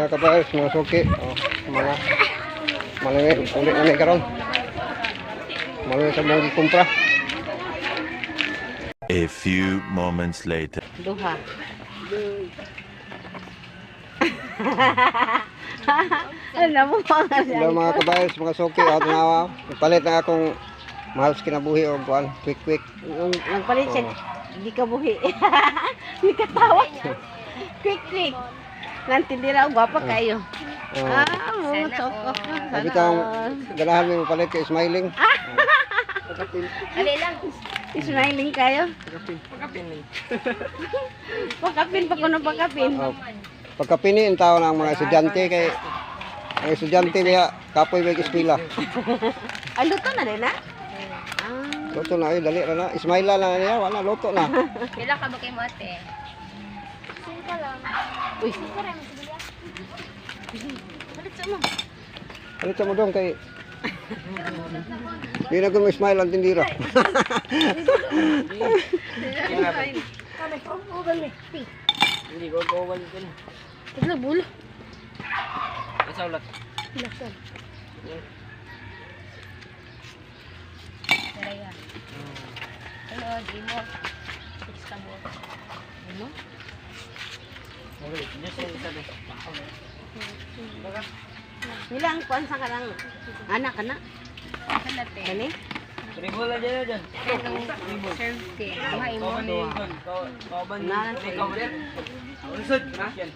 Mga kabayos, mga suki. Oh, mga malangit, ulit na karon. Malangit sa mong gikumpra. A few moments later. Duha. Ano mo mga Hello, mga kabayos, mga suki. Oh, tanawa. Palit na akong mahal sa kinabuhi o kuan, quick quick. Nagpalit siya, di ka buhi. Di ka tawa. Quick, quick. Nantindira, gwapa kayo. Oh. Ah, mo, choko. Sabi tang ganahan mo palit kay smiling. Ali lang. Smiling kayo. Pakapin pa kuno pakapin. Oh, pagkapini ang tao ng mga estudyante kay ang estudyante niya kapoy may eskwela. Ay, luto na din na? Ah, Luto na ay dali ra na. Smile na niya, wala luto na. Pila ka ba kay mo, ate? Uy. Palit sa mo. Palit sa mo dong kay di na ko smile ang tindira. Hindi ko gawal din. Tatlo bulo. Asa ulat? Saraya. Ano, di mo. Six ka mo. Ano? Okay, just yung sabi. Nila ang kuan sa karang anak kana. Ano, ate? Kani? Ribola dyan dyan. Anong serve te? Kuhain mo. Kauban ni Don. Kauban ni Na- Kauban. Unsod. Yan.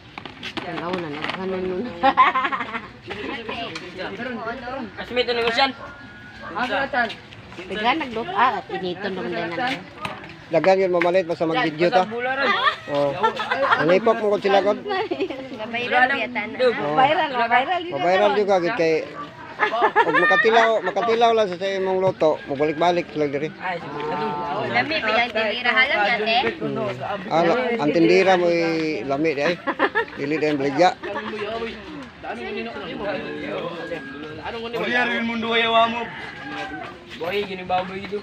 Tanaw na naghanon nun. Ate, mo ano? Kasmit na siyan. Bigla nagluto ah, at initon naman din na. Dagan yun mamalit basta mag-video ta. Bularan. Oh. Anipok mo kung sila god. Gabayran yata na. Oh. Viral, ah, viral yun. Mabayral jud ka gid kay og makatilaw, makatilaw lang sa imong luto, mobalik-balik lang diri. Ay, sige. Lami, bilang tinira halang ate. Ah, ang tindira mo lami di ay. Dili di baligya. Boy, gini baboy ito.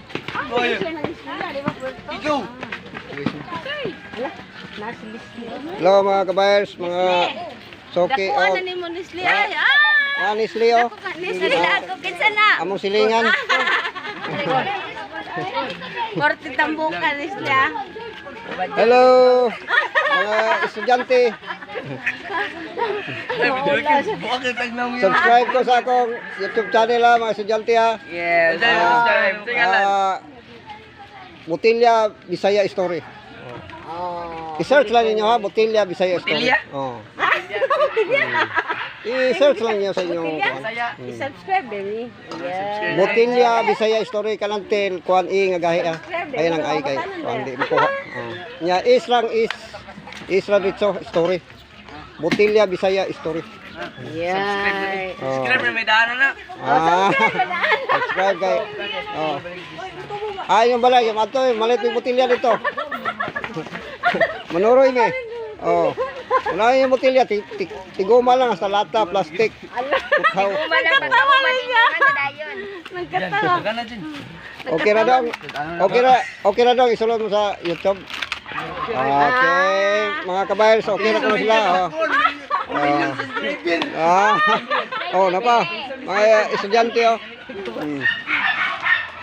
Ikaw. Ala, nasa Leslie. Hello, mga kabayers, mga soki Dakuha oh. na ni mo Leslie ay. Ah! Ah, Nestle oh. Nestle Ako, kinsa na? Among silingan. Korte tambukan Leslie ah. Hello, mga estudyante. Subscribe ko sa akong YouTube channel ha, mga estudyante ha. Yes. Ah, Butilya Bisaya Story. Oh. I-search lang ninyo ha, Butilya Bisaya Story. Butilya? Oh. I-search lang niyo sa inyong kuan. I-subscribe baby. Yeah. Butilya Bisaya Story kanang tel kuan i nga gahi ah. Ay nang ay kay kuan di mo kuha. Oh. Nya is lang is is ra dito story. Butilya Bisaya Story. Yeah. Oh. Subscribe na may daanan na. Ah. Subscribe kay. Oh. Ay yung balay, yung ato, malit yung butilya dito. Manuroy mi. Oh. Wala yung butilya, tiguma lang sa lata, plastic. Puthaw. Kumalang pagkakuman ninyo. Ano dayon? Nagkatawa. Gana dyan. Okay ra dong. Okay ra, okay ra dong isulod mo sa YouTube. Okay, mga kabayers, okay ra kuno sila. Oh. Oh. Ah. Oh, napa. Mga estudyante oh.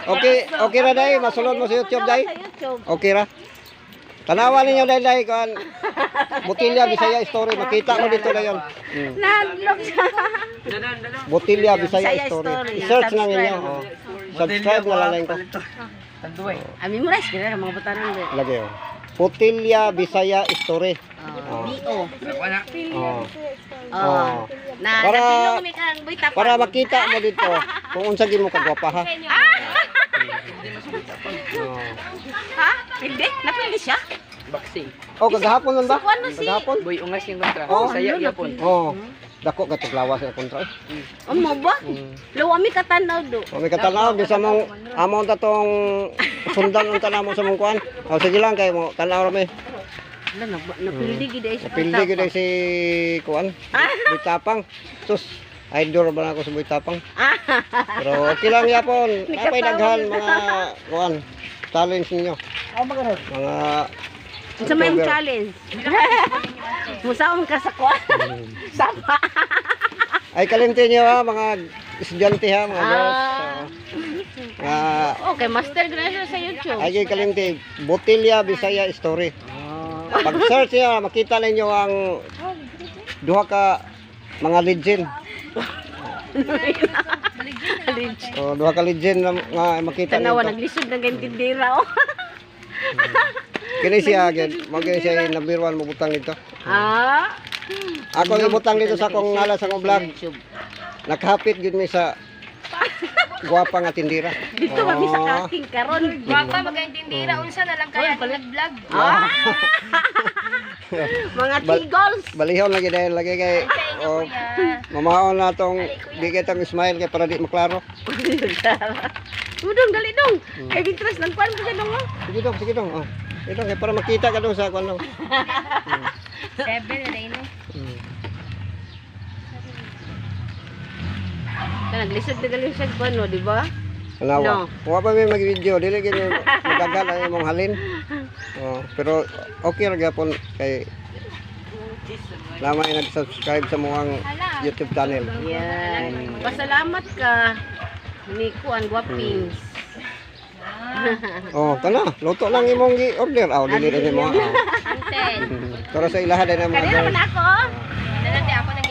Okay, okay ra dai, masulod mo sa YouTube dai. Sa YouTube. Okay ra. Tanawa ninyo dai dai kuan. Butilya Bisaya Story, makita mo dito na yon. Nahadlok siya. Butilya Bisaya Bisaya Story. Story. I-search na ninyo. Oh. Subscribe na lang ko. Tanduay. Ah, memorize ka na mga batanon ba? Lagi oh. Butilya Bisaya Story. Oh. B.O. Wala. Oh. Oh. Oh. Na napilong mi kang boy tapan. Para makita mo dito kung unsa gid mo kagwapa ha. Oh. Ha? Pildi? Napildi siya? Boxing. Oh, kagahapon man ba? Si Juan na si- Kagahapon? Boy, ungas yung kontra. Oh. Saya yapon. Oh. Dako ka tog lawas sa kontra. Eh. Amo ba? Lawa mi katanaw do. Kung may katanaw bisa mong amon ta tong sundan unta namo sa mong kuan. Oh, sige lang kay mo tanaw ra mi. Ala na napildi gid ay siya. Napildi gid ay si kuan. Buitapang. Sus, idol ba na ako sa Buitapang? Pero okay lang yapon. Napay daghan mga kuan challenge ninyo. Mga Sa may YouTuber. challenge. Musaon ka sa kuwan. Sapa. Ay kalimti niyo ha, mga estudyante ha, mga girls. Ah. Ah, Okay, master na siya sa YouTube. ay kay kalimti, Botilya Bisaya Story. Pag search niyo, makita ninyo ang duha ka mga legend. Oh, duha ka legend na nga makita Tanawa, ninyo. naglisod na ganyan tindira. Oh. Kini siya gyud, mo kini siya yung number one mobutang dito. Ah. Ako ang ibutang dito sa akong ngalan sa akong vlog. YouTube. Nakahapit gyud mi sa gwapa nga tindira. Dito kami sa Ah. kaking karon. Gwapa magkaintindira unsa na lang kaya nag-vlog. Ah! Mga tigols. Balihon lagi dahil lagi kay oh, mamaon na tong di kay tong smile kay para di maklaro. Udong dali dong. Kay interest ng kuan pa dong. Oh. Sige dong, sige dong. Oh. Sige dong, kay para makita ka dong sa kuan dong. 7 na rin. Naglisod na gali siya kuan no, di ba? Alawa. No. Wa pa may mag-video, dili gyud magdagan ang imong halin. Oh, pero okay ra gyapon kay lamay nag-subscribe sa muang YouTube channel. Yeah. Pasalamat ka ni kuan guwapings. Oh, kana, luto lang imong gi-order. Aw, dili rin mo. Ah. Anten. Pero sa ilaha din ang mga Kanina girls. man ako. Oh. Nanate ako nang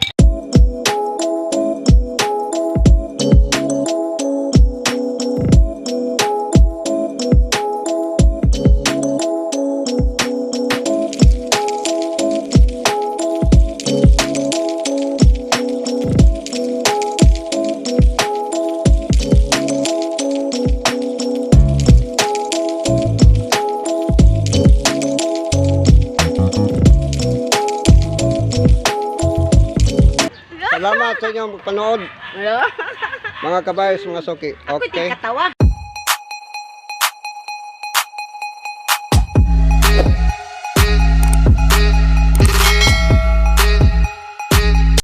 Salamat sa inyong panood, Ano? mga kabayos, mga suki. Ako Okay. katawa.